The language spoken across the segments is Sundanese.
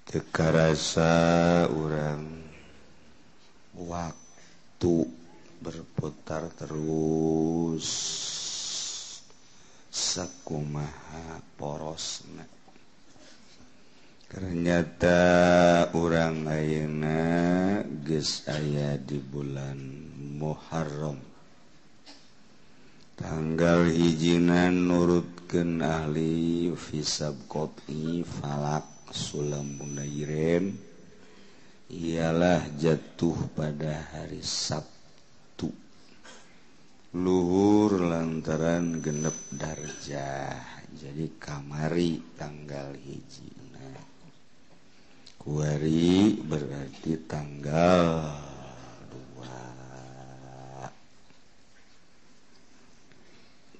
Teu karasa urang waktu berputar terus sakumaha porosna. Ternyata urang ayeuna geus aya di bulan Muharram. Tanggal hijina nurutkeun ahli hisab qot'i falak Sulam Munairin ialah jatuh pada hari Sabtu luhur lantaran genep darjah, jadi kamari tanggal hijina kuari berarti tanggal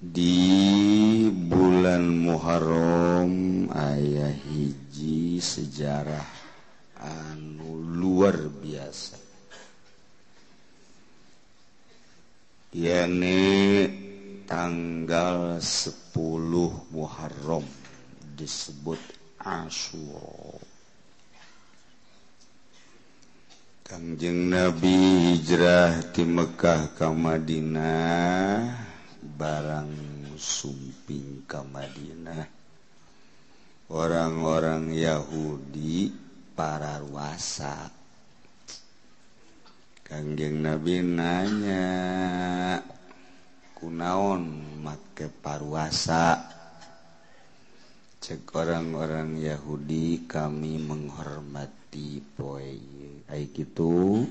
2 di bulan Muharram aya hiji sejarah anu luar biasa, yakni tanggal 10 Muharram disebut Asyura. Kangjeng Nabi hijrah ti Mekah ka Madinah, barang sumping ka Madinah orang-orang Yahudi pararuasa. Kangjeng Nabi nanya, kunaon make paruasa? Cek orang-orang Yahudi, kami menghormati poe ai kitu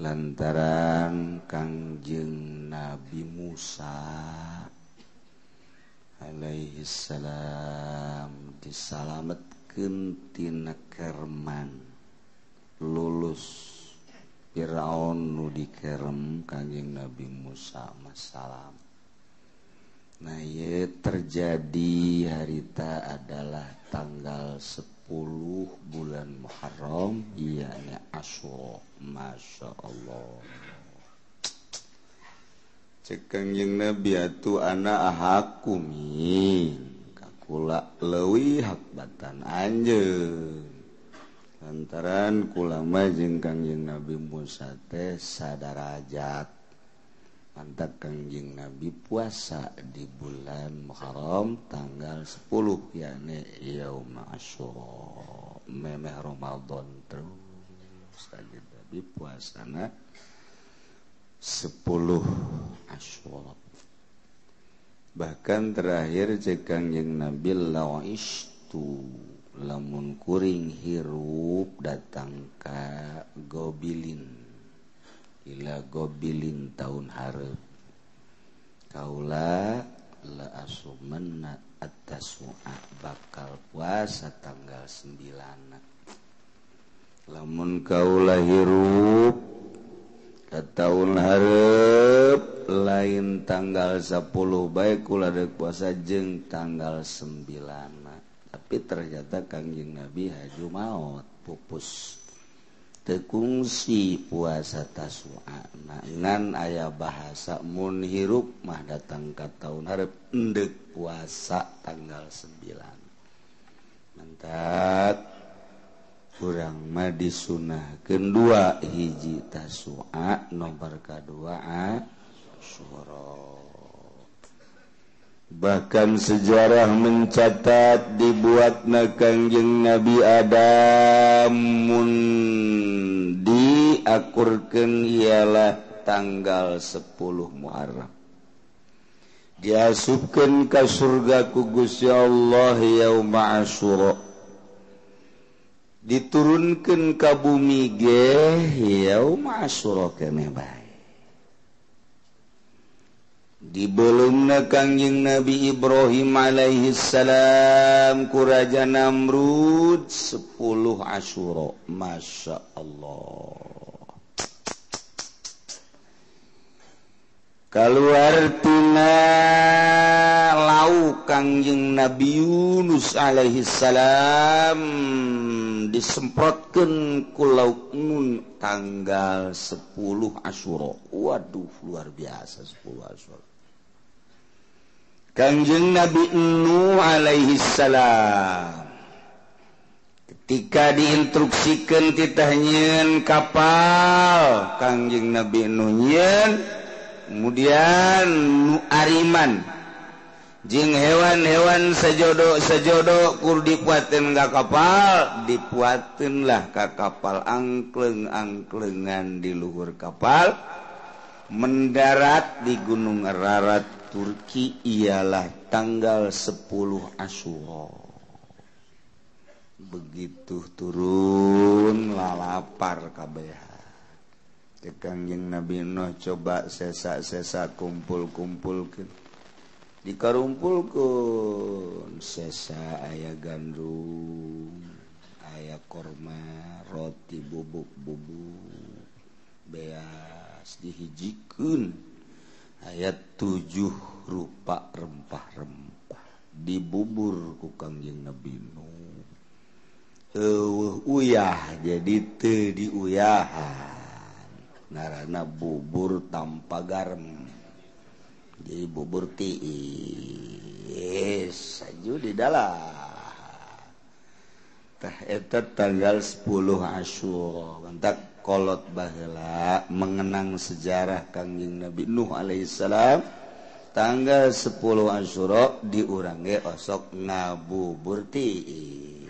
lantaran Kangjeng Nabi Musa alaihi salam disalametkeun tina kerman, lulus Firaun nu dikerem Kangjeng Nabi Musa masalam. Nah, ieu terjadi harita adalah tanggal 10 bulan Muharram, yakni Asyura. Masya Allah. Cek Kangjeng Nabi atuh ana ahakumi kakula leuwih hak batan anjeun. Lantaran kulama jeung Kangjeng Nabi Musa teh sadarajat. Mantap Kangjeng Nabi puasa di bulan Muharram tanggal 10 yakni Yaum Asyura, memeh Ramadan terus Kangjeng Nabi puasana 10 Asyura. Bahkan terakhir cek Kangjeng Nabi la'istu lamun kuring hirup datang ka Gobilin, ila Gobilin tahun hareup kaula la asumanna at-tasu'a bakal puasa tanggal 9. Lamun kaula hirup ka tahun hareup lain tanggal 10 bae kula deuk puasa jeung tanggal 9. Tapi ternyata Kangjeng Nabi haju maot pupus tekungsi puasa Tasu'a. Ngan aya bahasa mun hirup mah datang ka tahun hareup endek puasa tanggal 9. Mantap urang mah disunahkeun dua hiji Tasu'a nomor kadua Asyura. Bahkan sejarah mencatat dibuatna Kangjeng Nabi Adam mun diakurkeun ialah tanggal 10 Muharram. Diasupkeun ka surga ku Gusti Allah yauma Asyura. Diturunkeun ka bumi ge yauma Asyura keneh bae. Dibelumna Kangjeng Nabi Ibrahim alaihi salam ku Raja Namrud 10 Asyura. Masya Allah. Kaluar tina lau Kangjeng Nabi Yunus alaihi salam disemprotkeun ku lauk nun tanggal 10 Asyura. Waduh, luar biasa 10 Asyura. Kangjeng Nabi Nuh alaihi salam Ketika diinstruksikan titah nyieun kapal Kangjeng Nabi Nuh nyieun, kemudian nu ariman jeung hewan-hewan sejodo-sejodo kur dipuateun ka kapal, dipuateun lah ka kapal angkleng-angklengan di luhur kapal mendarat di Gunung Ararat Turki ialah tanggal 10 Asyura. Begitu turun lalapar kabeh. Kangjeng Nabi Nuh coba sesa-sesa kumpul-kumpulkeun. Dikarumpulkeun sesa aya gandum, aya korma, roti bubuk-bubuk, beas dihijikeun. Aya 7 rupa rempah-rempah dibubur ku Kangjeng Nabi Nuh. Eueuh uyah jadi teu diuyahan, ngaranna bubur tanpa garam, jadi bubur tiis aju di dalam. Tah eta tanggal 10 Asyura mantak kolot baheula mengenang sejarah Kangjeng Nabi Nuh alaihissalam. Tanggal 10 Asyura di urang ge osok ngabubur tiis,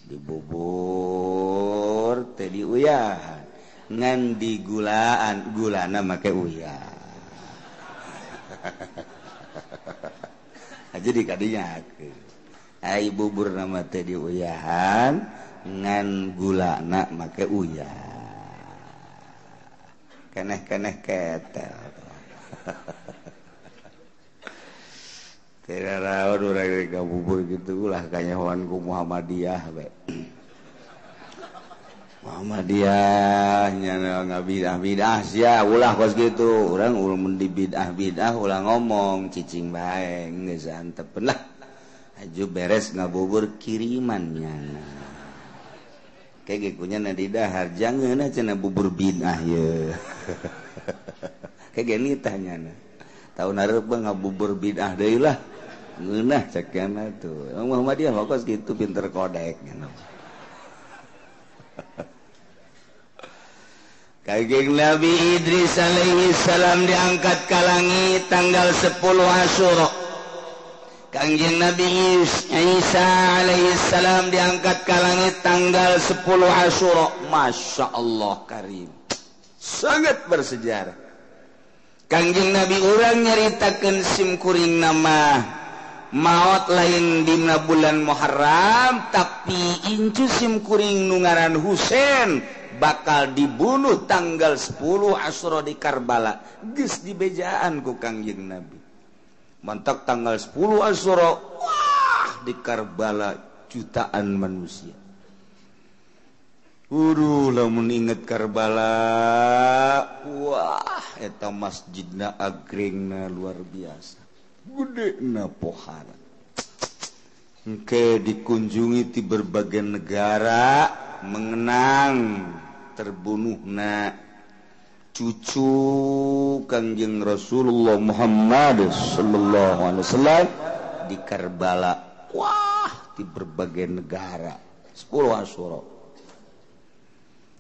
dibubur teh diuyahan ngan digulaan, gulana make uyah aja di kadinya ai bubur nama teh diuyahan ngan gulana make uyah keneh-keneh ketel. Tidak rawan urang bubur gitu lah kanyahoan ku Muhammadiyah we. Muhammadiyah nya ngabidah-bidah sia ulah kos kitu. Urang mun di bidah-bidah ulah ngomong cicing bae geus antepeun lah. Aju beres ngabubur kiriman nya. Kayak ge kunya na di dahar jangeun cenah bubur bidah ye. Kayak ge nitah nya. Tahun hareup ngabubur bidah deui lah. Ngeunah cekna tuh. Muhammadiyah mah kos kitu pinter kodek nya. Kangjeng Nabi Idris alaihi salam diangkat ke langit tanggal 10 Asyura. Kangjeng Nabi Isa alaihi salam diangkat ke langit tanggal 10 Asyura. Masya Allah karim, sangat bersejarah. Kangjeng Nabi urang nyaritakeun simkuring nama maot lain dina bulan Muharram, tapi incu simkuring nu ngaran Husain bakal dibunuh tanggal 10 Asyura di Karbala. Geus dibejaan ku Kangjeng Nabi. Mantak tanggal 10 Asyura, wah di Karbala jutaan manusia. Uduh lamun inget Karbala, wah eta masjidna agringna luar biasa. Gede na pohara. Engke dikunjungi di berbagai negara mengenang terbunuhna cucu Kangjeng Rasulullah Muhammad sallallahu alaihi wasallam di Karbala. Wah, di berbagai negara 10 Asyura.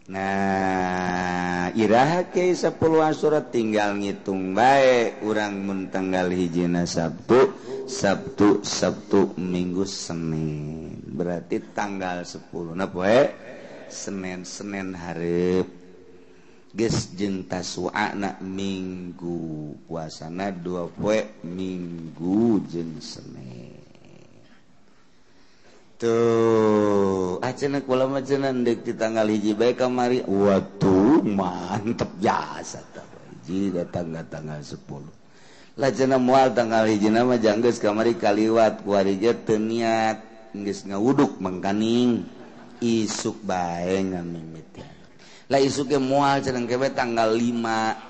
Nah, iraha ke 10 Asyura tinggal ngitung bae urang mun tanggal hijina Sabtu, Sabtu, Sabtu, Minggu, Senin. Berarti tanggal 10 na poe Senin, Senin hareup. Geus jeung Tasu'a na Minggu, puasana 2 poe Minggu jeung Senin. Tuh, cenah kula mah cenah deuk di tanggal hiji bae kamari. Waduh, mantep jasa tah. Hiji datang ka tanggal 10. Lah cenah moal tanggal hiji mah janggeus kamari kaliwat kuari ge teu niat geus ngawuduk mangkaning isuk bae ngamimiti. Lah isuk ge moal cenah ke tanggal 5.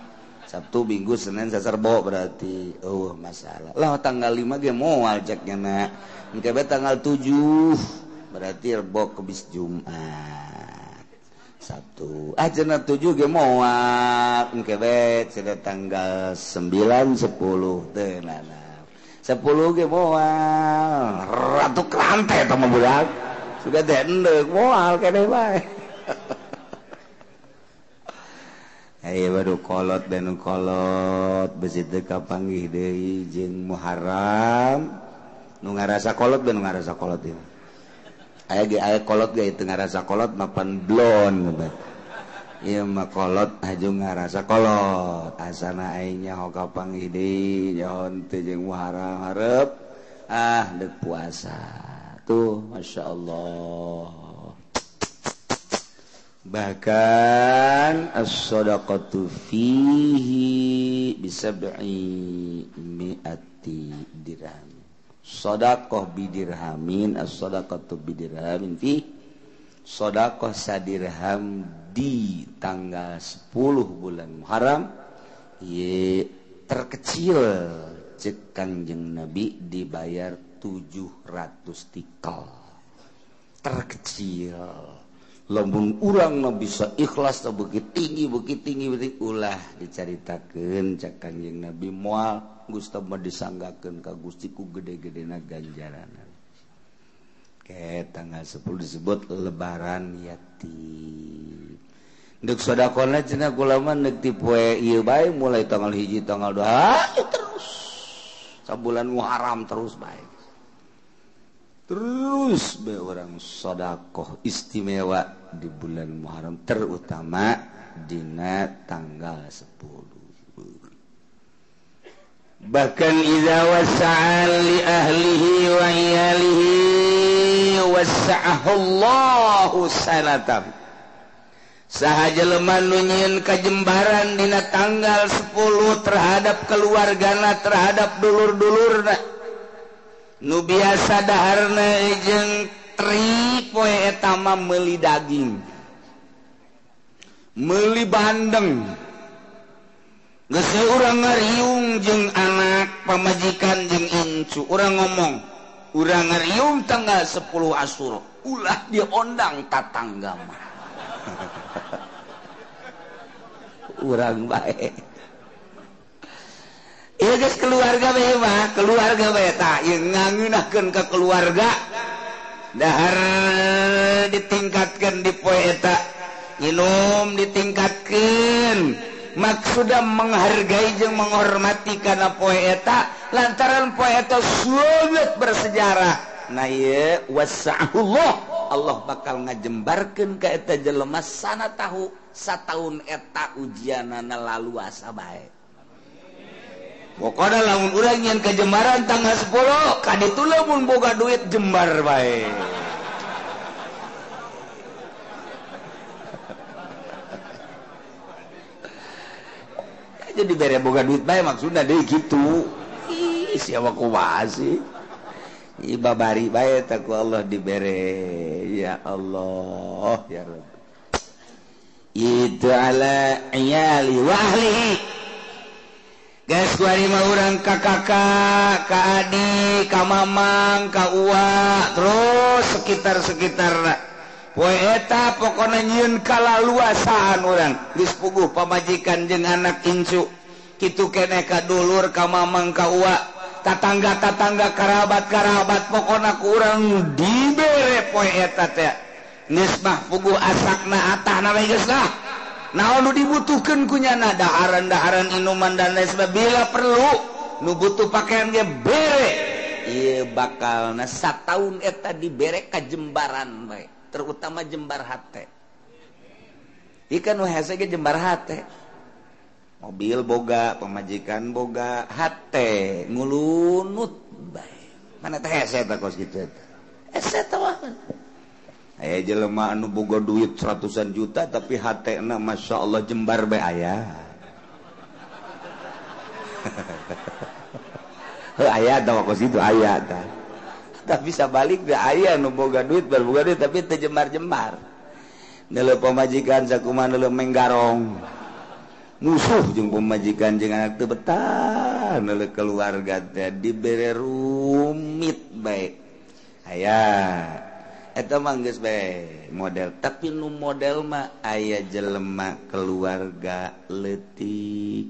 Sabtu, Minggu, Senin, Selasa, Rebo berarti. Oh, masalah. Lah tanggal 5 ge moal cek nya. Engke tanggal 7 berarti Rebo Kemis Jumat. Sabtu. Ah cenah 7 ge moal. Engke bae cenah tanggal 9 10 teu nana. 10 ge moal. Ratu Klante eta mah budak. Sudah teh endek moal keneh bae. Aya baru kolot dan kolot besi teu kapanggih deui jeung Muharram nu ngarasa kolot dan ngarasa kolot ieu. Aya ge aya kolot ge teu ngarasa kolot mapan blon ieu mah kolot aju ngarasa kolot asana aing nyaho kapanggih deui nyaho teu jeung Muharram hareup ah deuk puasa tuh Masya Allah. Bahkan as-sadaqatu fihi bisab'i mi'ati dirham. Sadaqah bidirhamin, as-sadaqatu bidirhamin fi sadaqah sadirham di tanggal 10 bulan Muharram ye terkecil cek Kangjeng Nabi dibayar 700 tikal. Terkecil. Lamun urang na bisa ikhlas begitu tinggi begitu tinggi begitu ulah dicaritakeun cak Kangjeng Nabi moal Gusti mah disanggakeun ka Gusti ku gede-gedena ganjaran. Ke tanggal 10 disebut lebaran yatim. Deuk sedekahna cenah kula mah deuk ti poe ieu bae mulai tanggal 1 tanggal 2 terus sabulan Muharram terus bae. Terus be orang sedekah istimewa di bulan Muharram terutama dina tanggal 10. Bahkan idza wasa'a li ahlihi wa iyalihi wasa'ahu Allahu sanatan. Saha jelema nu nyieun kajembaran dina tanggal 10 terhadap keluargana terhadap dulur-dulurna nu biasa daharna jeung tri poe eta mah meuli daging meuli bandeng geus urang ngariung jeung anak pamajikan jeung incu urang ngomong urang ngariung tanggal 10 Asyura ulah diondang tatangga mah urang bae. Iya guys keluarga bae mah, keluarga bae tah ieu ngangeunahkeun ka keluarga dahar ditingkatkeun di poe eta nginum ditingkatkeun maksudna menghargai jeung menghormati kana poe eta lantaran poe eta sangat bersejarah. Nah ieu wasa'ahullah Allah bakal ngajembarkeun ka eta jelema sana tahu sataun eta ujianana laluasa bae. Pokoknya lamun urang nyeun kajembaran tanggal 10 kaditu lamun boga duit jembar bae. Jadi bere boga duit bae maksudna deui kitu. Ih siapa kumaha sih? Ih babari bae tah ku Allah dibere. Ya Allah ya Rabb. Itu ala iyali wa ahlihi. Guys, kuari mah urang ka kakak, ka adik, ka mamang, ka uwa, terus sekitar-sekitar. Poe eta pokona nyieun kalaluasaan urang. Geus puguh pamajikan jeung anak incu. Kitu keneh ka dulur, ka mamang, ka uwa, tatangga-tatangga, karabat-karabat pokona ku urang dibere poe eta teh. Geus mah puguh asakna atahna we geus lah. Naon nu dibutuhkeun ku nyana daharan-daharan inuman dan lain sebagainya bila perlu nu butuh pakaian ge bere ieu bakalna sataun eta dibere ka jembaran bae terutama jembar hate ieu kan nu hese ge jembar hate mobil boga pamajikan boga hate ngulunut bae mana teh hese teh kos kitu eta hese teh mah. Aya jelema anu boga duit ratusan juta tapi hatena Masya Allah jembar bae aya. Heuh aya tah kos kitu aya tah. Tapi sabalik da aya anu boga duit boga duit tapi teu jembar-jembar. Neuleuh pamajikan sakumaha neuleuh menggarong. Musuh jeung pamajikan jeung anak teu betah neuleuh keluarga teh dibere rumit bae. Aya eta mah geus bae model tapi nu model mah aya jelema keluarga leutik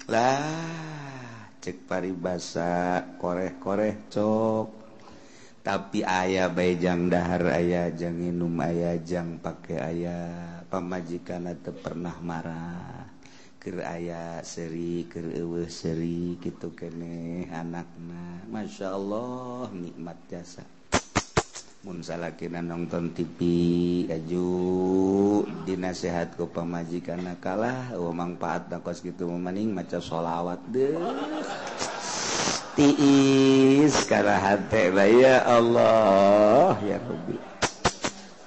lah cek paribasa koreh-koreh cok Tapi aya bae jang dahar aya jang nginum aya jang pake aya pamajikan teu pernah marah. Keur aya seuri keur eueuh seuri kitu keneh anakna. Masya Allah nikmat jasa. Mun salakina nonton TV aju dinasehat ku pamajikanna kalah eueuh mangpaatna kos kitu mah maning maca sholawat deuh. Tiis kana hate bae ya Allah ya Rabbi.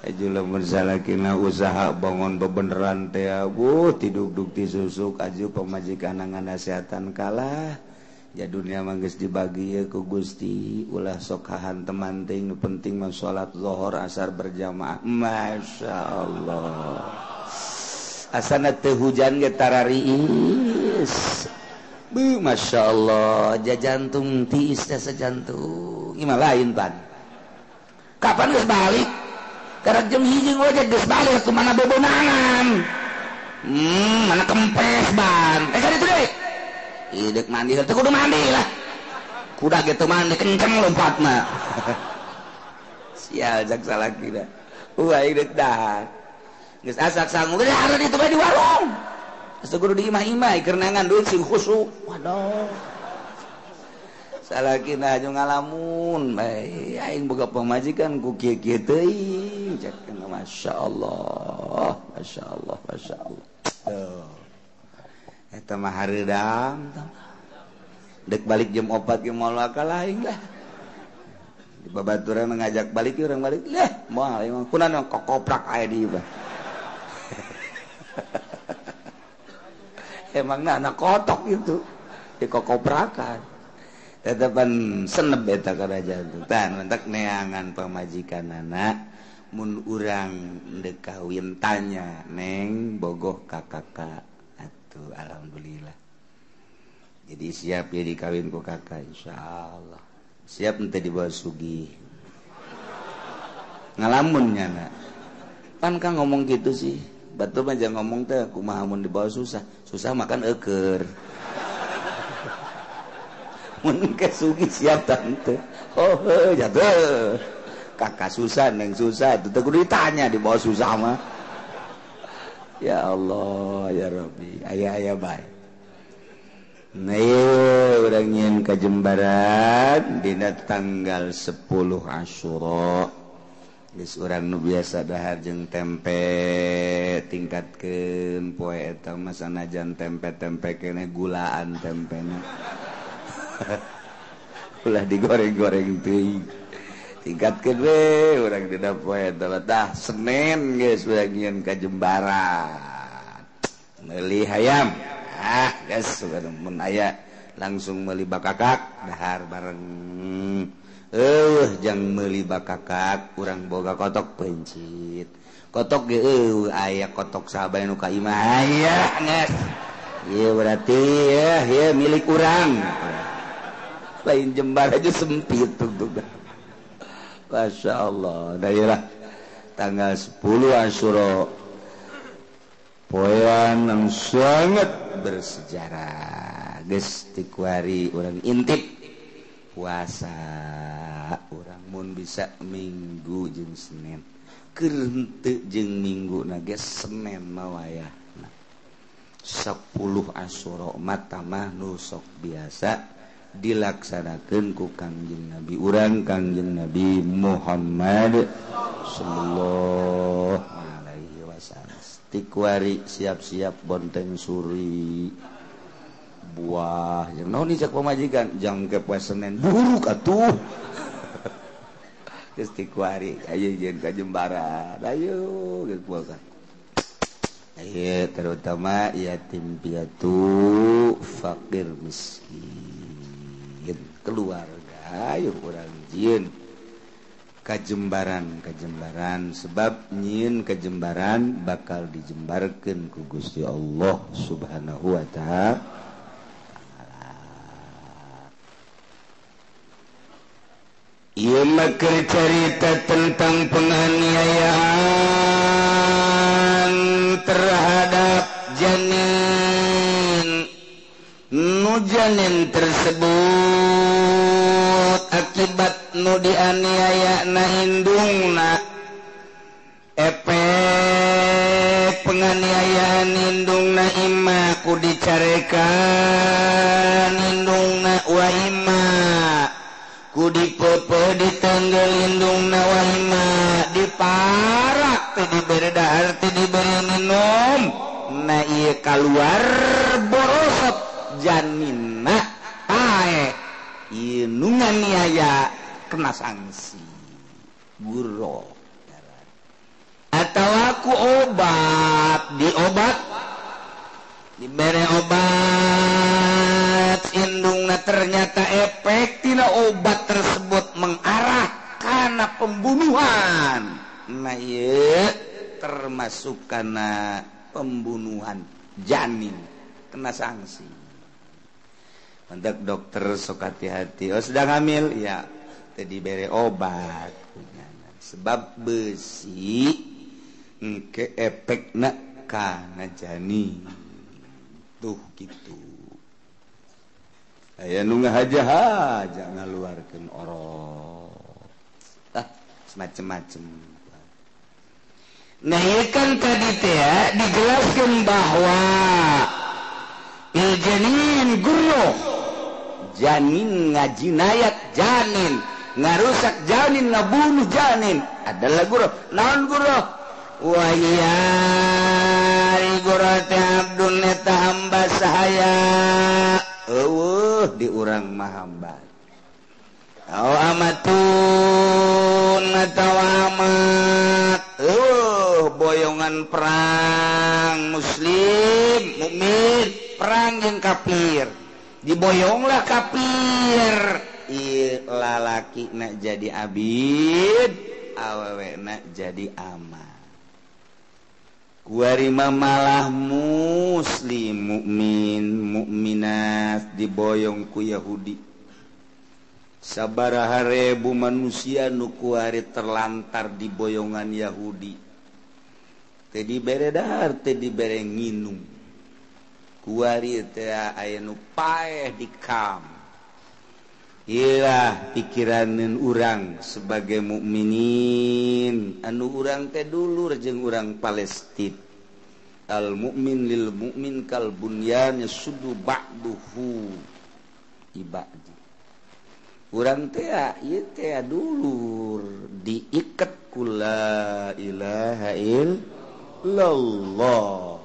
Aju lamun salakina usaha bangun bebeneran teh abuh tidugdug ti susuk aju pamajikanna nganasehatan kalah. Ya dunia mah geus dibagi ye ku Gusti ulah sok hahanteman teuing nu penting mah salat zuhur asar berjamaah. Masya Allah. Asana teu hujan ge tarariis. Beuh Masya Allah jajantung tiis teh sajantung. Ieu mah lain pan. Kapan geus balik? Karek jam 1 we geus balik kumaha bebonangan. Mana kempes ban. Kan itu deui. Idek mandi, teu kudu mandi lah. Kuda gitu mandi kenceng lompat mah. Sial jak salaki dah. Wah idek dah. Geus asak sangu geus hareup itu bae di warung. Geus kudu di imah-imah keur neangan duit sing khusuk. Waduh. Salaki na aju ngalamun bae aing boga pamajikan ku kieu-kieu teuing. Cek masyaallah, masyaallah, masyaallah. Tuh. Eta mah hareudang dek balik jam 4 ge moal kalah aing lah. Di babaturan ngajak balik urang balik lah moal emang kunaon kokoprak aya di ieu. Emangna anak kotok itu di kokoprakan. Tetepan seneb eta kana jantung. Tah mentak neangan pamajikanana mun urang deuk kawin tanya neng bogoh ka kakak. Tuh, alhamdulillah. Jadi siap ya dikawin ku kakak insyaallah. Siap ente dibawa sugih. Ngalamun nya na. Pan kang ngomong gitu sih. Batur mah jangan ngomong teh kumaha mun dibawa susah. Susah makan eueur. Mun ke sugih siap tante. Oh heuh jatuh. Kakak susah neng susah itu teh kudu ditanya dibawa susah mah. Ya Allah ya Rabbi aya-aya bae. Nah ieu urang nyieun kajembaran dina tanggal 10 Asyura. Geus urang nu biasa dahar jeung tempe tingkatkeun poe eta mah sanajan tempe-tempe keneh gulaan tempena. Ulah digoreng-goreng teuing. Tingkatkeun we urang dina poe eta tah Senin geus urang nyieun kajembaran. Meuli hayam. Ah geus mun aya langsung meuli bakakak dahar bareng. Eueuh jang meuli bakakak urang boga kotok pencit. Kotok ge eueuh aya kotok sahabat nu ka imah aya geus. Ieu berarti ya ieu milik urang. Lain jembar aja sempit tuh. Masya Allah. Daerah tanggal 10 Asyura poean yang sangat bersejarah. Geus tikuari urang intip puasa urang mun bisa minggu jeung Senin. Keur henteu jeung minggu na geus Senin mah wayahna. 10 Asyura mah nu sok biasa dilaksanakeun ku Kangjeng Nabi urang Kangjeng Nabi Muhammad sallallahu alaihi wasallam. Tikwari siap-siap bonteng suri buah jeung naon cek pamajikan jang ke poe Senin buruk atuh. Geus tikwari ayo jeung ka Jembaran ayo geus puasa. Ayo terutama yatim piatu fakir miskin keluarga ayo urang jieun kajembaran kajembaran sebab nyieun kajembaran bakal dijembarkeun ku Gusti Allah Subhanahu wa ta'ala. Ieu mah keur carita tentang penganiayaan terhadap janin. Nu janin tersebut akibat nu nu dianiaya na indungna efek penganiayaan indungna imma ku dicarekan indungna wa imma ku dipepe ditenggel indungna wa imma diparak teh dibere dahar teh dibere minum na ieu kaluar borosot janinna pae ieu nu nganiaya kena sanksi guro atau aku obat diobat dibere obat indungna ternyata efek tina obat tersebut mengarah kana pembunuhan nah ieu termasuk kana pembunuhan janin kena sanksi. Mendak dokter sok hati-hati, oh sedang hamil ya teh dibere obat sebab besi engke efekna kana janin tuh gitu. Aya nu ngahaja-haja ngaluarkeun orok ah semacam-macam. Nah ieu kan tadi teh dijelaskeun bahwa il janin gurro janin ngajinayat janin ngarusak janin ngabunuh janin adalah gurro. Naon gurro? Wa ya gurro teh abdun eta hamba sahaya eueuh di urang mah hamba au amatun atawa amat eueuh boyongan perang muslim mukmin perang jeung kafir diboyonglah kafir ieu lalaki na jadi abid awewe na jadi amat. Kuarima malah muslim mukmin mukminat diboyong ku Yahudi. Sabaraha ribu manusia nu kuari terlantar di boyongan Yahudi. Teu dibere dahar, teu dibere nginum. Kuari teh aya nu paeh di kam. Iyalah pikiraneun urang sebagai mukminin anu urang teh dulur jeung urang Palestina. Al mukmin lil mukmin kal bunyan yasuddu ba'duhu ibadi. Urang teh ieu teh dulur diiket ku la ilaha illallah.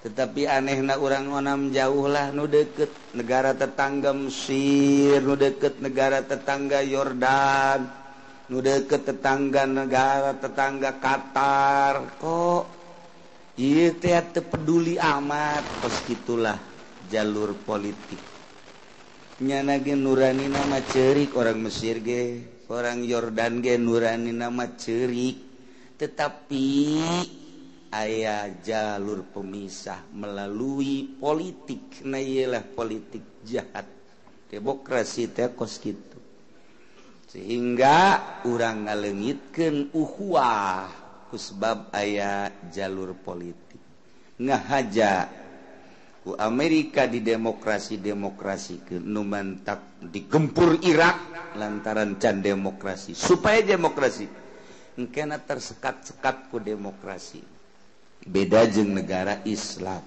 Tetapi anehna urang onam jauh lah nu deket negara tetangga Mesir, nu deket negara tetangga Yordan, nu deket tetangga negara tetangga Qatar. Kok ieu teh teu peduli amat kos kitulah jalur politik. Nyana ge nurani nama ceurik orang Mesir ge, orang Yordan ge nurani nama ceurik. Tetapi aya jalur pemisah melalui politik. Nah iyalah politik jahat demokrasi teh kos kitu sehingga urang ngalengitkeun ukhuwah kusebab aya jalur politik ngahaja ku Amerika di demokrasi-demokrasikeun nu mantak digempur Irak lantaran can demokrasi supaya demokrasi engkena tersekat-sekat ku demokrasi. Beda jeung negara Islam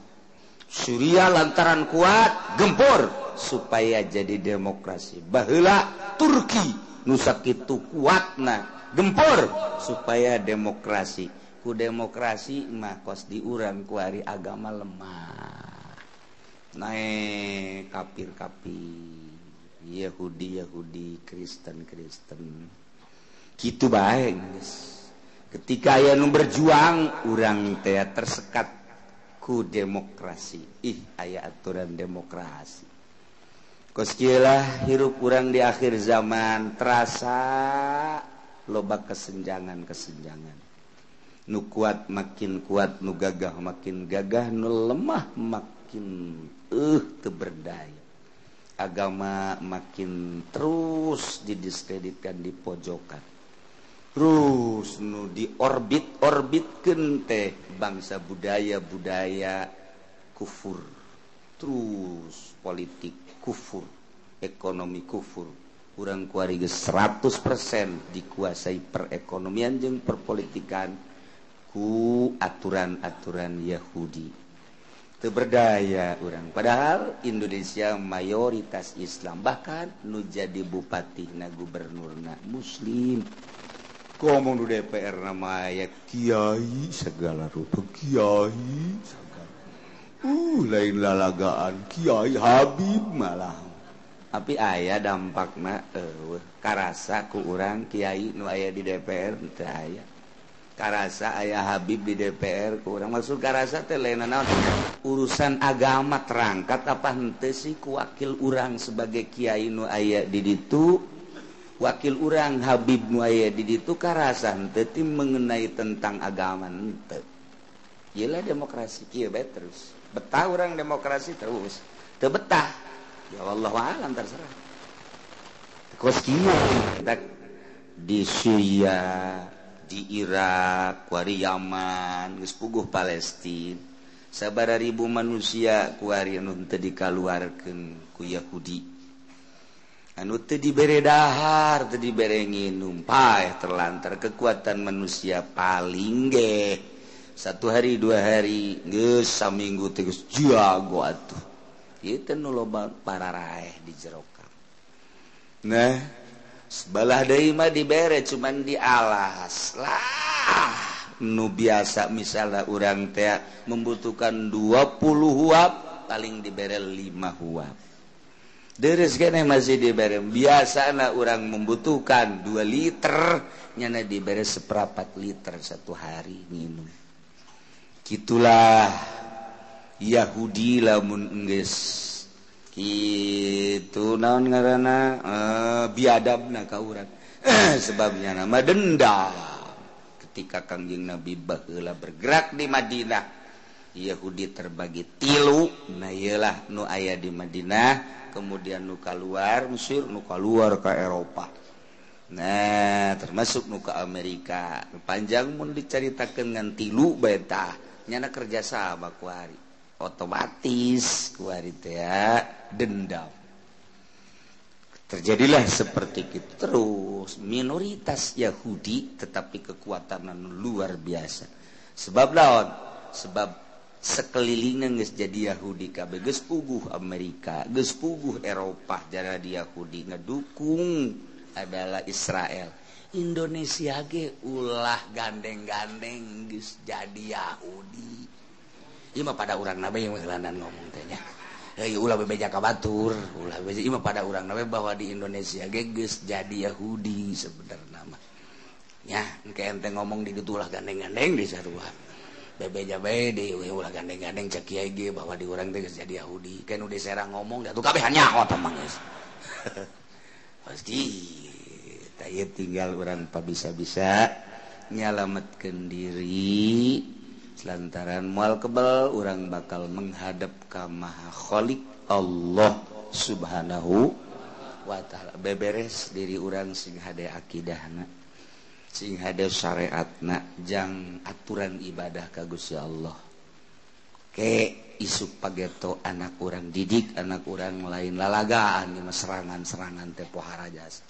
Suriah lantaran kuat gempur supaya jadi demokrasi. Baheula Turki nu sakitu kuatna gempur supaya demokrasi. Ku demokrasi mah kos diurang ku ari agama lemah naik kafir-kafir Yahudi-Yahudi Kristen-Kristen kitu bae geus. Ketika aya nu berjuang urang teh tersekat ku demokrasi. Ih aya aturan demokrasi. Kos kieu lah hirup urang di akhir zaman terasa loba kesenjangan-kesenjangan. Nu kuat makin kuat, nu gagah makin gagah, nu lemah makin teu berdaya. Agama makin terus didiskreditkan di pojokan. Terus nu di orbit-orbitkeun teh bangsa budaya-budaya kufur. Terus politik kufur, ekonomi kufur, Urang kuari geus 100% dikuasai perekonomian jeung perpolitikan ku aturan-aturan Yahudi. Teu berdaya urang. Padahal Indonesia mayoritas Islam, bahkan nu jadi bupati na gubernurna Muslim. Ngomong di DPR nama aya kiai segala rupa, kiai segala. Lain lalagaan kiai Habib malah. Tapi aya dampakna karasa ku urang kiai nu aya di DPR teu aya. Karasa aya Habib di DPR ku urang, maksud karasa teh lain naon, urusan agama terangkat apa henteu sih ku wakil urang sebagai kiai nu aya di ditu, wakil urang Habib nu aya di ditu karasa henteu ti mengenai tentang agama henteu. Ieu lah demokrasi kieu bae terus. Betah urang demokrasi terus. Teu betah ya wallahu a'lam terserah. Kos kieu di Suriah, di Irak, kuari Yaman, geus puguh Palestina. Sabaraha ribu manusia kuari anu teu dikaluarkeun ku Yahudi. Anu teu dibere dahar, teu dibere nginum, paeh terlantar kekuatan manusia paling ge. Satu hari, dua hari, geus saminggu teh geus jago atuh. Ieu teh nu loba pararaeh di jero kam. Nah, sebelah deui mah dibere cuman dialas lah. Nu biasa misalnya urang teh membutuhkan 20 huap, paling dibere 5 huap. Deres keneh masih dibere. Biasana urang membutuhkan 2 liter, nyana dibere 1/4 liter satu hari minum. Gitulah Yahudi lamun enggeus kitu naon ngaranna biadabna ka urang. Sebabnya nama dendam. Ketika Kangjeng Nabi baheula bergerak di Madinah, Yahudi terbagi tilu. Nah ieulah nu aya di Madinah, kemudian nu kaluar Mesir, nu kaluar ka Eropa. Nah, termasuk nu ka Amerika. Panjang mun dicaritakeun ngan tilu bae tah, nyana kerja sama kuari. Otomatis kuari teh dendam. Terjadilah seperti itu terus. Minoritas Yahudi tetapi kekuatan luar biasa. Sebab lawan, sebab sekelilingnya geus jadi Yahudi kabeh, geus puguh Amerika, geus puguh Eropa jara di Yahudi ngedukung adalah Israel. Indonesia ge ulah gandeng-gandeng geus jadi Yahudi. Ieu mah pada urang nabe yang ngelanan ngomong teh nya. Heuh ulah bebeja ka batur, ulah bebeja ieu mah pada urang nabe bahwa di Indonesia ge geus jadi Yahudi sebenarna mah. Nya engke ente ngomong di ditu ulah gandeng-gandeng di sarua. Bebeja bae di ulah gandeng-gandeng cek kiai ge bahwa di urang teh geus jadi Yahudi. Kan udah serang ngomong da tuh kabehan nyaho tah mah geus. Pasti tah ieu tinggal urang pabisa-bisa nyalametkeun diri. Lantaran mual kebal urang bakal menghadap ka Maha Khalik Allah Subhanahu wa ta'ala. Beberes diri urang sing hade akidahna, sing hade syariatna, jang aturan ibadah ka Gusti Allah. Ke isuk pageto anak urang didik anak urang lain lalagaan ieu mah serangan-serangan teh pohara jasa.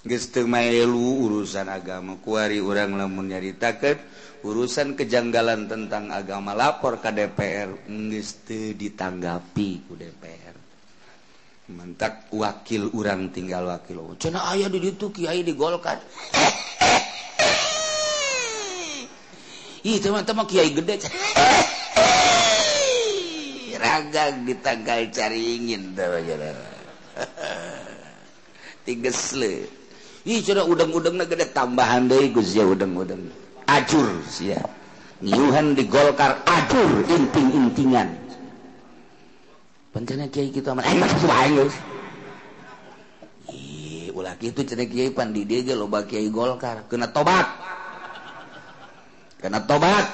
Geus teu maelu urusan agama kuari urang lamun nyaritakeun urusan kejanggalan tentang agama lapor ke DPR geus teu ditanggapi ku DPR. Mentak wakil urang tinggal wakil. Cenah aya di ditu kiai di Golkar. Ih teman-teman kiai gede. Ragang ditanggal caringin teh tigesle. Ih cenah udeng-udengna gede tambahan deui Gus ya udeng-udeng. Acur sia. Ngiuhan di Golkar acur inting-intingan. Pancena kiai kitu aman enak wae geus. Ih ulah kitu cenah kiai pan di dieu ge loba kiai Golkar kena tobat. Kena tobat.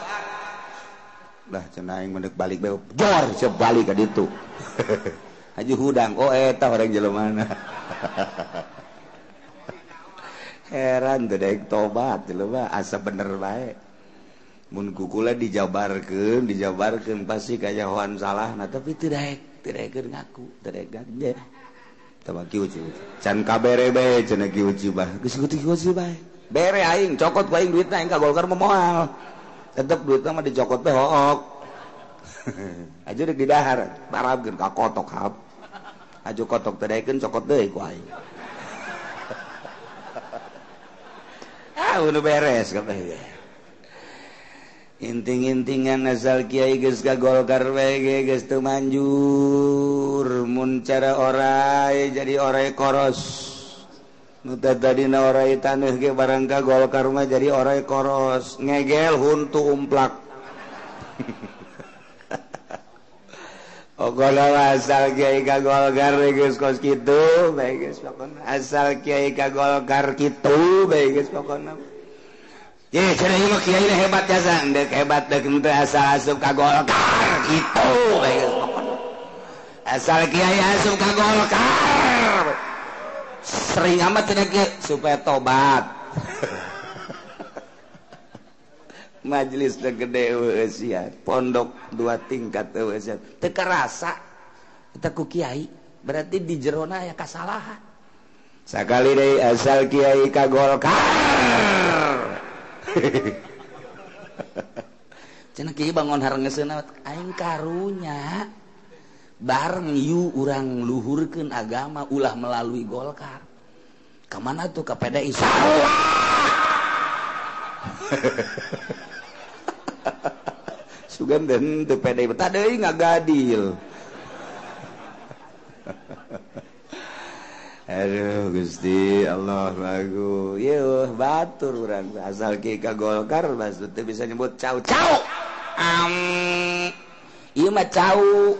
Lah cenah aing mendek balik bae jor siap balik ka ditu. Haji hudang oh eta orang jelema. Heran teu daek tobat jelema asa bener bae. Mun kukula dijabarkeun, dijabarkeun pasti kayahoan salahna tapi teu daek, teu daekeun ngaku, teu daek ganja. Tama Ki Uci. Can kabere bae cenah Ki Uci bah. Geus kitu Ki Uci bae. Bere aing cokot ku aing duitna aing ka Golkar mah moal. Tetep duitna mah dicokot teh hook. Aja rek didahar, barabkeun ka kotok hap. Aju kotok teh daekeun cokot deui ku aing. Ah, udah beres kabeh. Inting-intingan asal kiai geus ka Golkar bae geus teu manjur. Mun cara orai jadi orai koros. Nu tadina orai taneuh ge barang ka Golkar mah jadi orai koros. Ngegel huntu umplak. Pokona asal kiai ka Golkar geus kos kitu bae geus pokona. Asal kiai ka Golkar kitu bae geus pokona. Ye, cenah ieu mah kiai hebat jasa, deuk hebat deuk henteu asal asup ka Golkar kitu bae geus pokona. Asal kiai asup ka Golkar. Sering amat cenah kiai supaya tobat. Majelis teh gede eueuh pondok dua tingkat eueuh teu karasa eta ku kiai, berarti di jerona aya kasalahan. Sakali deui asal kiai ka Golkar. Cenah kiai bangun harengeseuna aing karunya bareng yu urang luhurkeun agama ulah melalui Golkar. Ka mana tuh ka PDI? Salah. Sugan den teu PDI betah deui ngagadil. Aduh Gusti Allah lagu. Yeuh batur urang asal kieu ka Golkar maksud teu bisa nyebut cau cau. Ieu mah cau.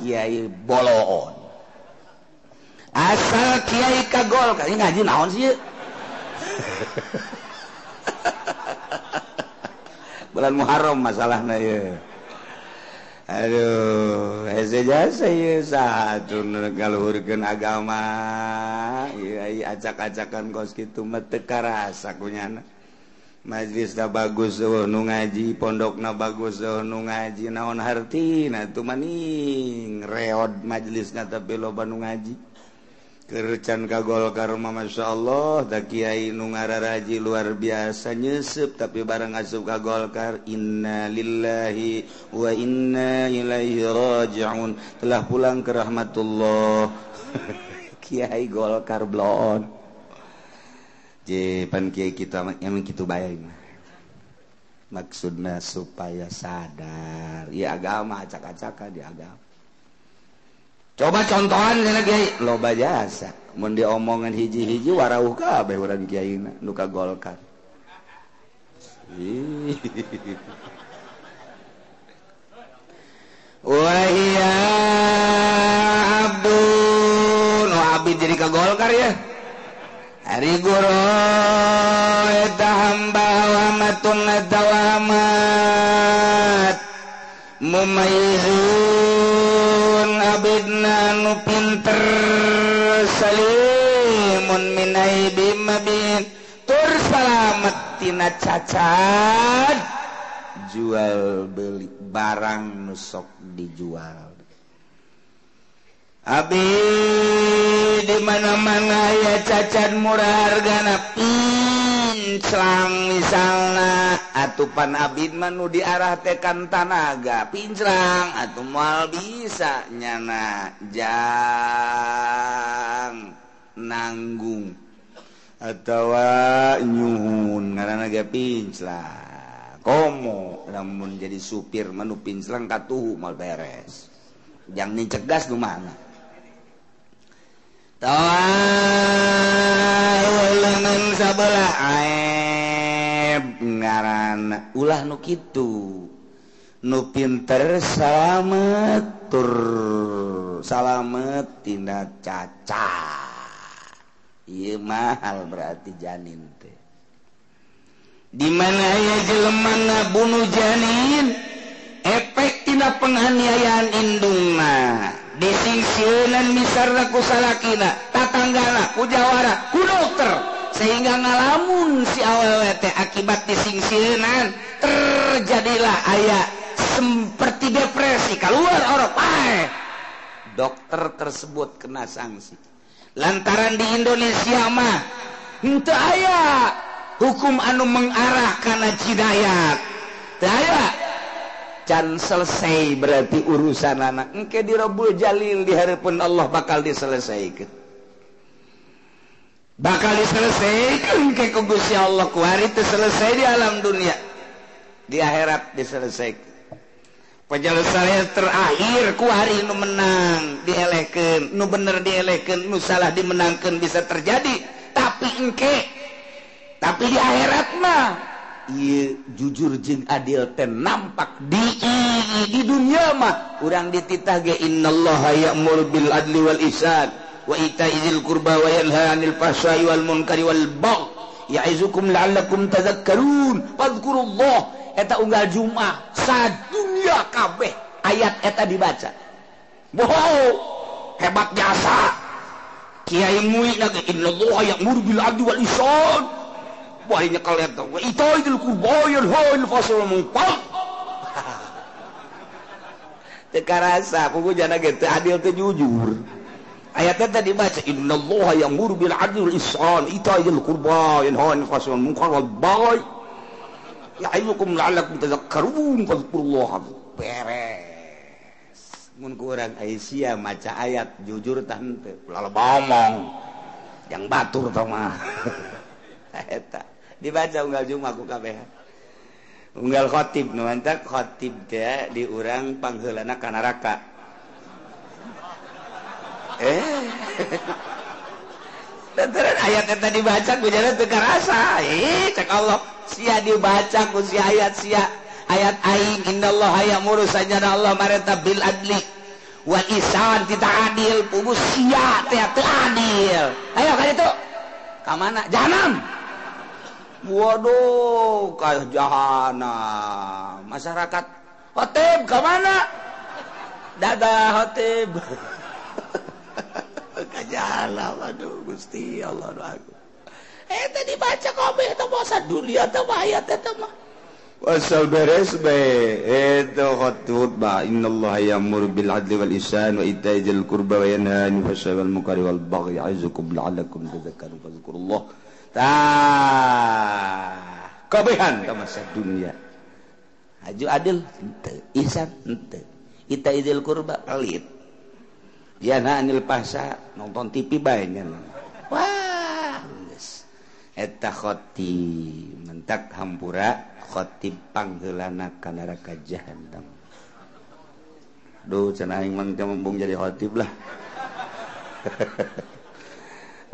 Kiai boloon. Asal kiai ka Golkar ieu ngaji naon sih ieu? Bulan Muharram masalahna ieu. Aduh, hese jasa ieu saha atuh ngaluhurkeun agama. Ieu acak-acakan kos kitu mah teu karasa kunyana. Majelisna bagus eueuh nu ngaji, pondokna bagus eueuh nu ngaji, naon hartina atuh maning reod majelisna tapi loba nu ngaji. Kercan ka Golkar mah masyaallah da kiai nu ngararaji luar biasa nyeuseub tapi bareng asup ka Golkar inna lillahi wa inna ilaihi rajiun telah pulang ke rahmatullah. Kiai Golkar bloon. Je pan kiai kita emang kitu bae mah. Maksudna supaya sadar ieu agama acak-acakan di agama. Coba contohan cenah kiai loba jasa mun diomongan hiji-hiji warauh kabeh urang kiaina nu ka Golkar. Wa hiya abdun wa abid jadi ka Golkar ya. Ari guru eta hamba wa matun dawamat mumayyizun abidna nu pinter salimun minai bimabin tur salamet tina cacat jual beli barang nu sok dijual. Abi di mana-mana ya cacat murah hargana pinclang misalna atupan abid mah nu diarah tekan tanaga pinclang atuh moal bisa nyana jang nanggung atawa nyuhun ngaranna ge pinclang komo lamun jadi supir mah nu pinclang katuhu moal beres jang nincek gas nu mana tawalengan sabelah aib ngaran ulah nu kitu nu pinter salamet tur salamet tina cacat ieu mahal berarti janin teh di mana aya jelema ngabunuh janin efek tina penganiayaan indungna disingsieunan misarna ku salakina tatanggana ku jawara ku dokter sehingga ngalamun si awewe teh akibat disingsieunan terjadilah aya seperti depresi keluar orok pae Dokter tersebut kena sanksi. Lantaran di Indonesia mah henteu aya hukum anu mengarah kana jinayat. Teu aya. Can selesai berarti urusan anak. Engke di Rabbul Jalil di hareupeun Allah bakal diselesaikan. Bakal diselesaikan ke ku Gusti Allah kuari teu selesai di alam dunia. Di akhirat diselesaikan. Penyelesaian terakhir kuari nu menang dielehkeun, nu bener dielehkeun, nu salah dimenangkeun bisa terjadi, tapi engke tapi di akhirat mah ieu jujur jeung adil teh nampak di dunia mah urang dititah ge innallaha ya'muru bil adli wal ihsan wa ita'i dzil qurba wa yanha 'anil fahsya'i wal munkari wal baghi ya'izukum la'allakum tadhakkarun fadhkurullah. Eta unggal Jumat sadunya kabeh ayat eta dibaca. Wow, hebat jasa Kiai Mui na ge innallaha ya'muru bil adli wal ihsan. Wah nyekel eta wa ita'i dzil qurba yanha 'anil fahsya'i wal munkar. Teu karasa pugu jana ge teu adil teu jujur. Ayatnya tadi dibaca innallaha ya'muru bil adli wal ihsan ita'i dzil qurba yanha 'anil fahsya'i wal munkar wal baghi ya'izukum la'allakum tadhakkarun fadhkurullah. Beres mun ku urang Aisyah maca ayat jujur tah henteu ulah ngomong yang batur tah mah. Eta dibaca unggal Jumat ku kabeh. Unggal khatib nu mantak khatib teh di urang pangheulana ka neraka. Lantaran ayat eta dibaca ku jana teu karasa. Cek Allah sia dibaca ku si ayat sia ayat aing innallaha ya'muru sajana Allah marenta bil adli wal ihsan tita adil pugu sia teh teu adil. Ayo ka ditu. Ka mana? Jahanam. Waduh, ka jahanam. Masyarakat khotib ka mana? Dadah khotib. Ka jahanam. Aduh Gusti Allah aku. Tadi baca kabeh teh masa dunia teh ayat eta mah. Wasal beres bae eta khutbah innallaha ya'muru bil adli wal ihsan wa ita'i dzil qurba wa yanha 'anil fahsya'i wal munkari wal baghi ya'izukum la'allakum tadhakkarun fadhkurullah. Tah kabehan ka masa dunia. Haju adil henteu, ihsan henteu, ita'i dzil qurba pelit. Yanha 'anil fahsya nonton TV bae nya. Wah eta khotib mentak hampura khotib pangheulana ka neraka jahanam. Duh cenah aing mah teu embung jadi khotib lah.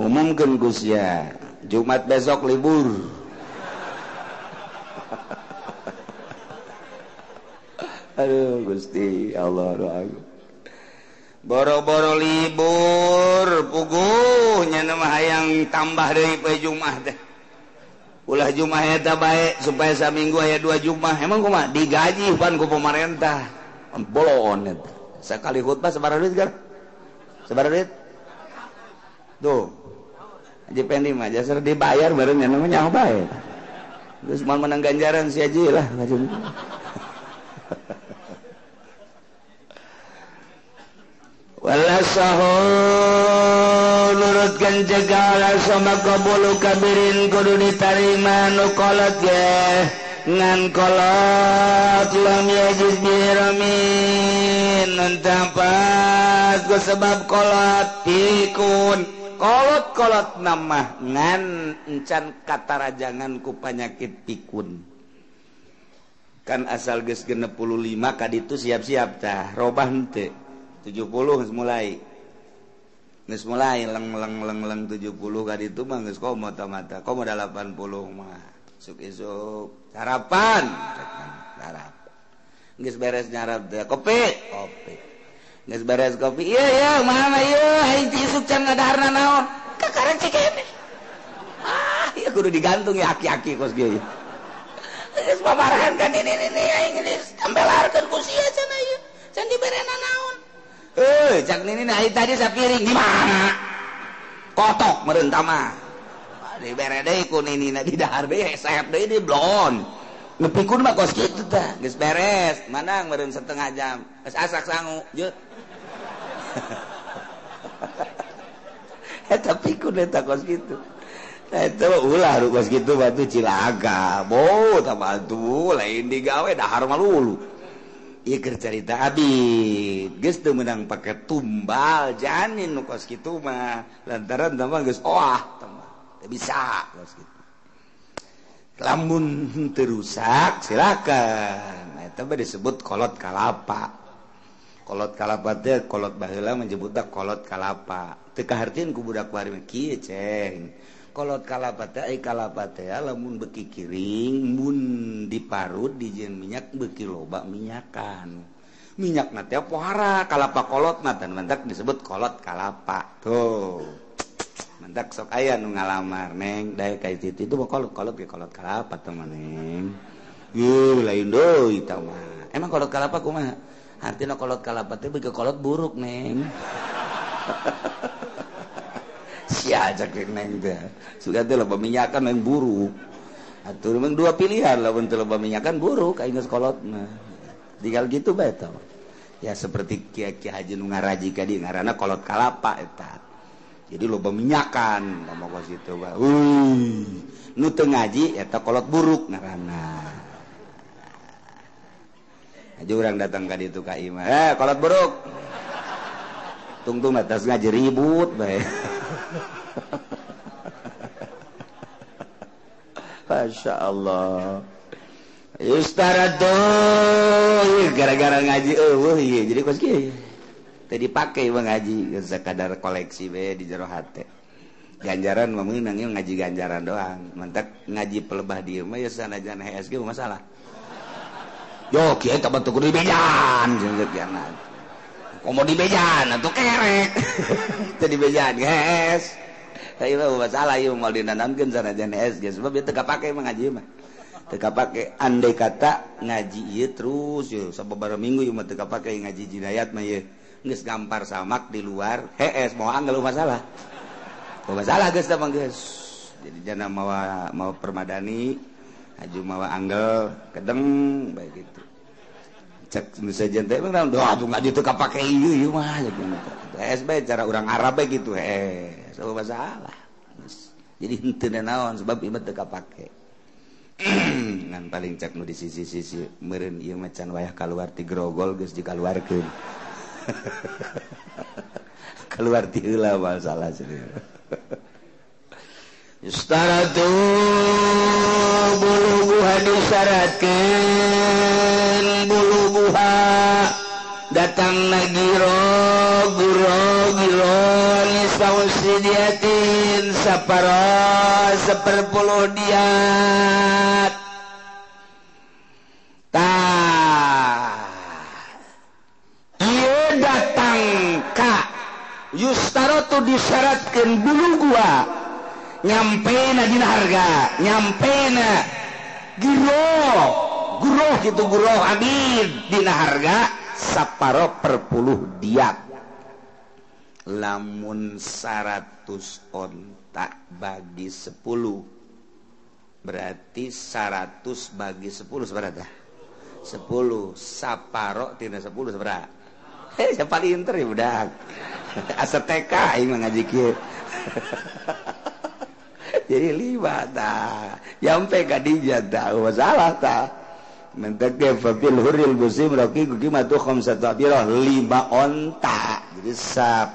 Umumkeun ku sia Jumat besok libur. Aduh Gusti Allah doa. Boro-boro libur puguh nya mah hayang tambah deui poe Jumat teh. Ulah Jumat eta bae supaya saminggu aya 2 Jumat. Emang kumaha digaji pan ku pemerintah. Bolon eta. Sakali khutbah sabaraha duit gar? Sabaraha duit? Tuh. Haji Pendi mah jasar dibayar bareng nya mah nyaho bae. Geus moal menang ganjaran si haji lah. Wala sahu nurutkan cegala sama kabulu kabirin kudu ditarima nu kolot ge ngan kolot lam yajiz biramin nuntampas ku sebab kolot pikun kolot-kolot nama ngan encan katarajangan ku panyakit pikun kan asal geus 65 kaditu siap-siap tah robah henteu 70 geus mulai. Geus mulai leng leng leng leng 70 ka ditu mah geus komo mata. Komo 80 mah. Isuk isuk sarapan. Sarapan. Geus beres nyarap teh kopi, kopi. Geus beres kopi. Ieu ieu mana ieu aing ti isuk can ngadaharna naon. Kakaran cikene. Ah, ieu kudu digantung ya aki-aki kos kieu. Geus paparahan kan ini aing geus tambelarkeun ku sia cenah ieu. Can diberena naon. Cak nini nah tadi sapiring di mana? Kotok meureun tah mah. Dibere deui ku ninina di dahar deui hesep deui di blon. Nepikun mah kos kitu tah. Geus beres, manang meureun setengah jam. Geus asak sangu, je. Eta pikun eta kos kitu. Eta ulah kos kitu batu cilaka. Bo tabantu lain digawe dahar malulu. Ieu keur carita abid. Geus teu meunang pake tumbal janin nu kos kitu mah. Lantaran tambah geus oah tambah. Teu bisa kos kitu. Lamun teu rusak silakan. Eta mah disebut kolot kalapa. Kolot kalapa teh kolot baheula menyebutna kolot kalapa. Teu kahartieun ku budak bari mah kieu ceng. Kolot kalapa teh ai kalapa teh lamun beuki kiring mun diparut dijieun minyak beuki loba minyakan. Minyakna teh pohara kalapa kolot mah tan mantak disebut kolot kalapa. Tuh. Mantak sok aya nu ngalamar neng dae ka itu itu mah kolot kolot ge kolot kalapa teh mah neng. Yuh lain deui tah mah. Emang kolot kalapa kumaha? Artinya kolot kalapa teh beuki kolot buruk neng. Sia cek neng teh. Sudah teh loba minyakan yang buruk. Atuh memang dua pilihan lamun teu loba minyakan buruk aing geus kolot mah. Tinggal gitu bae tah. Ya seperti kiai-kiai haji nu ngaraji ka dieu ngaranna kolot kalapa eta. Jadi loba minyakan ngomong kos kitu bae. Nu teu ngaji eta kolot buruk ngaranna. Aja orang datang ka ditu ka imah. Kolot buruk. Tungtung atas ngaji ribut bae. Masya Allah. Yustaratu gara-gara ngaji eueuh ieu jadi kos kieu. Teu dipake mah ngaji sakadar koleksi bae di jero hate. Ganjaran mah meunang ngaji ganjaran doang. Mantak ngaji pelebah dieu mah ya sanajan HSG masalah. Yo kieu teh bantu kudu dibejan jeung komo dibejan atuh kerek. Teu dibejan geus. Tah ieu masalah ieu moal dinanamkeun sanajan HSG sebab ieu teu kapake mah ngaji mah. Teu kapake andai kata ngaji ieu terus ieu sababaraha minggu ieu mah teu kapake ngaji jinayat mah ieu. Geus gampar samak di luar hees moal anggal masalah. Masalah geus teh mah geus. Jadi jana mawa mawa permadani aju mawa anggel kedeng bae gitu. Cek misalnya teh emang doa tuh ngaji teu kapake ieu ieu mah gitu. Hees bae cara urang Arab bae gitu hees masalah. Jadi henteu naon sebab ieu mah teu kapake. Ngan paling cek nu di sisi-sisi meureun ieu mah can wayah kaluar ti grogol geus dikaluarkeun. Keluar ti heula masalah serius. Yustaratu buluguha disyaratkeun buluguha datang giro guro giro nisausidiatin saparo seperpuluh diat tah ieu datang ka yustaratu disyaratkeun buluguha nyampena dina harga nyampena giro guroh gitu guroh abid dina harga saparo per puluh diat lamun 100 onta bagi 10 berarti 100 bagi 10 seberapa? 10 saparo tina 10 seberapa? Siapa paling inter ya budak asa TK aing mah ngaji kieu. Jadi 5 tah nyampe ka dinya tah masalah tah mentek ge fabil huril musim raqiqu qimatu khamsatu abirah 5 onta jadi sap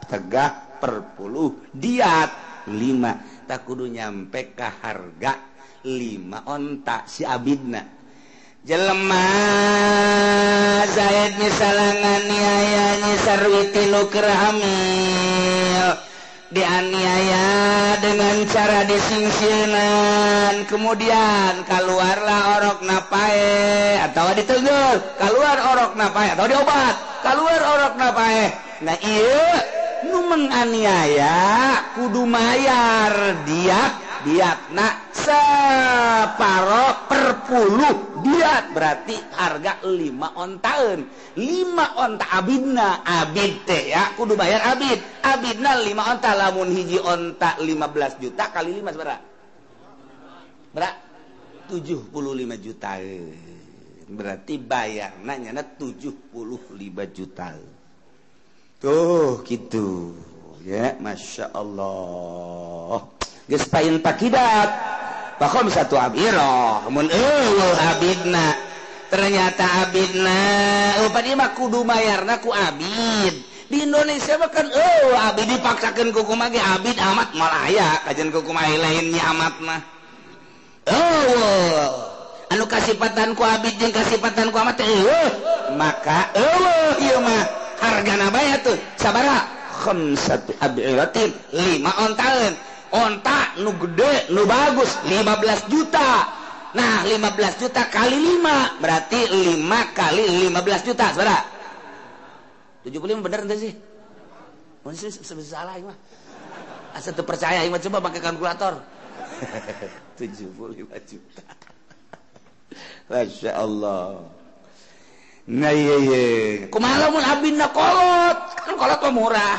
tegah per puluh diat 5 tak kudu nyampe ka harga 5 onta si abidna jelema Zaid misalnya nganiaya nyi Sarwiti nu keur hamil dianiaya dengan cara disingsieunan kemudian keluarlah orok napae atau ditegur keluar orok napae atau diobat keluar orok napae. Nah ieu nu menganiaya kudu mayar diat diatna separo per puluh diat berarti harga 5 ontaeun 5 onta abidna abid teh ya kudu bayar abid abidna 5 onta lamun hiji onta 15 juta kali 5 sabaraha berapa 75 juta berarti bayarna nyana 75 juta. Tuh gitu ya, Masya Allah. Geus pain pakidat bakhom satu abirah mun eueuh abidna. Ternyata abidna upadi mah kudu mayarna ku abid. Di Indonesia mah kan eueuh abid dipaksakeun ku kumaha ge abid amat moal aya kajian ku kumaha lainnya amat mah. Eueuh anu kasipatan ku abid jeung kasipatan ku amat eueuh maka eueuh ieu mah hargana bae tuh sabaraha khamsatu abiratin 5 ontaeun. Onta nu gede nu bagus 15 juta. Nah 15 juta kali 5 berarti 5 kali 15 juta sabaraha? 75 bener ente sih? Mun sih salah ieu mah. Asa teu percaya ieu mah coba pakai kalkulator. 75 juta. Masya Allah. Nah iya iya. Kumaha lamun abina kolot? Kan kolot mah murah.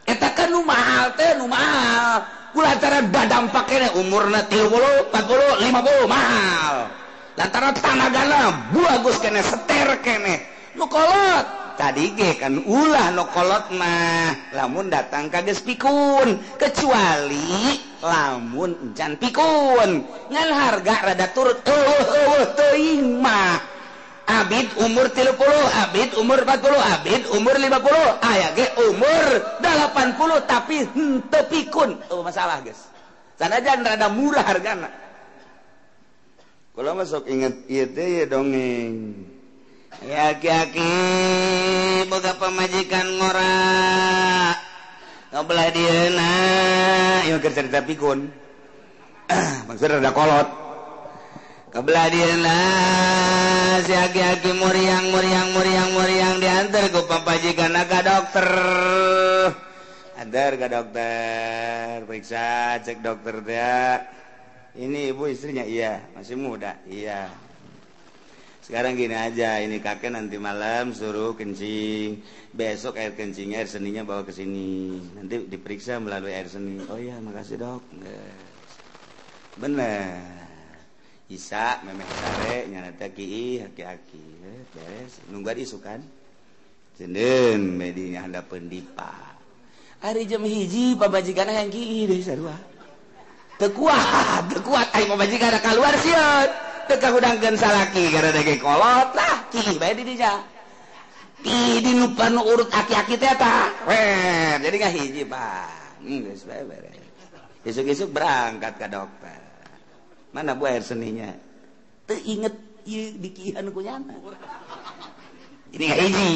Eta kan nu mahal teh nu mahal. Kulantaran badampak kene umurna 30, 40, 50 mahal. Lantaran tanagana bagus kene seter kene. Nu kolot tadi ge kan ulah nu kolot mah lamun datang ka geus pikun kecuali lamun encan pikun ngan harga rada turut eueuh teuing mah. Abid umur 30, abid umur 40, abid umur 50, aya ge umur 80 tapi henteu pikun. Oh masalah guys. Sanajan rada murah hargana. Kalau masuk inget ieu teh ya dongeng. Ya aki-aki boga pamajikan ngora. Ngobelah dieuna, ieu keur cerita pikun. Maksud rada kolot. Kebelah dieuna si aki-aki muriang muriang muriang muriang diantar ku papajikan ka dokter. Antar ke dokter, periksa, cek dokter dia. Ini ibu istrinya? Iya, masih muda. Iya. Sekarang gini aja, ini kakek nanti malam suruh kencing. Besok air kencingnya, air seninya bawa ke sini. Nanti diperiksa melalui air seni. Oh iya, makasih dok. Bener. Isa memeh sare nyana teh kiih aki-aki beres nungguan isukan cendeun medinya handapeun dipa ari jam 1 pamajikan hayang kiih deui sarua teu kuat ai pamajikan kaluar sieun teu kahudangkeun salaki gara dege kolot lah kiih bae di dinya kiih di nu urut aki-aki teh tah jadi ngahiji Pak geus bae beres isuk-isuk berangkat ka dokter. Mana bu air seninya? Teu inget ieu dikihan ku nyana. Ini nggak hiji.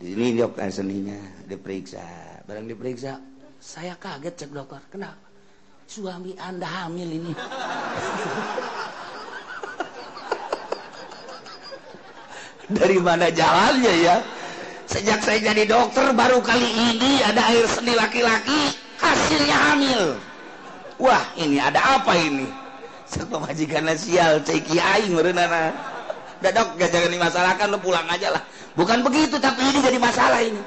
Di sini dok air seninya diperiksa. Barang diperiksa, saya kaget cek dokter. Kenapa? Suami Anda hamil ini. Dari mana jalannya ya? Sejak saya jadi dokter baru kali ini ada air seni laki-laki hasilnya hamil. Wah, ini ada apa ini? Pemajikan sial ceki aing meureunana. Udah dok, gak jangan dimasalahkan, lu pulang aja lah. Bukan begitu, tapi ini jadi masalah ini.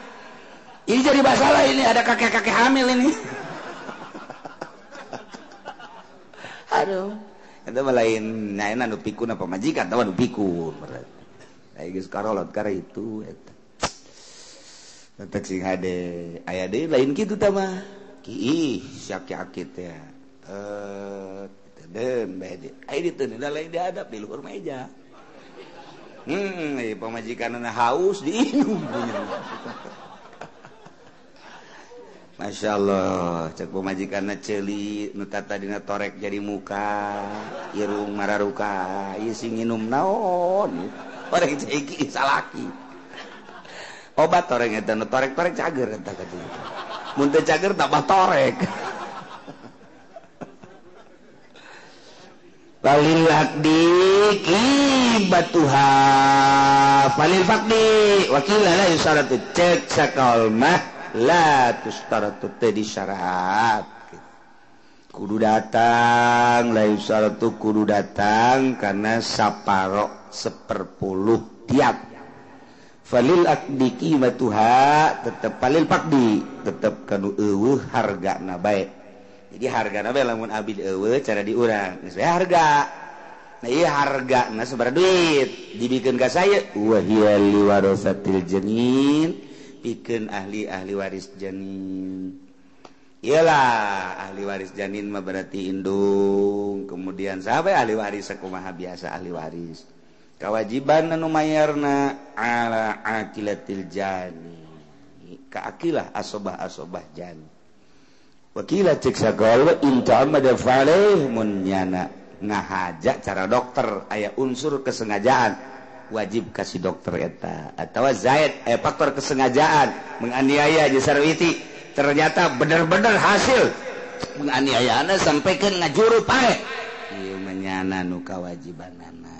Ini jadi masalah ini, ada kakek-kakek hamil ini. Aduh, itu mah lain nyaena nu pikun apa majikan, tahu nu pikun. Ai geus karolot kara itu eta. Tetek sing hade, aya deui lain kitu tah mah. Kiih, siak-siak teh. Den bae ai diteun lain dihadap di luhur meja. Pamajikanna haus diinum punya. Masya Allah, cek pamajikanna ceuli nu tadina torek jadi muka, irung mararuka, ieu sing nginum naon? Oreng ceki salaki. Obat torek eta nu torek-torek cager eta katuh. Mun teu cager tambah torek. Falil aqdi qibatuha falil faqdi wakila la yusaratu cek sakal mah la tustaratu teh disyarat kudu datang la yusaratu kudu datang karena saparo 1/10 tiap falil aqdi qibatuha tetep falil faqdi tetep kanu eueuh hargana bae. Jadi hargana bae lamun abid eueuh cara diurang geus bae harga. Nah ieu hargana sabaraha duit dibikeun ka saya wa hiya liwarasatil janin Pikeun ahli-ahli waris janin. Iyalah ahli waris janin mah berarti indung, kemudian sampai ahli waris sakumaha biasa ahli waris. Kewajiban anu mayarna ala aqilatil jani. Ka aqilah asobah-asobah jani. Wakila cek sagala in ta'ammada fa'alaih mun nyana ngahaja cara dokter aya unsur kesengajaan wajib kasih dokter eta atau zaid aya faktor kesengajaan menganiaya jeung Sarwiti ternyata bener-bener hasil menganiayana sampai ke ngajuru pae ieu menyana nu kawajibanana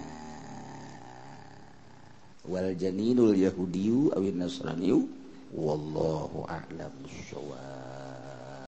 wal janinul yahudiyu awin nasraniyu wallahu a'lam bissawab.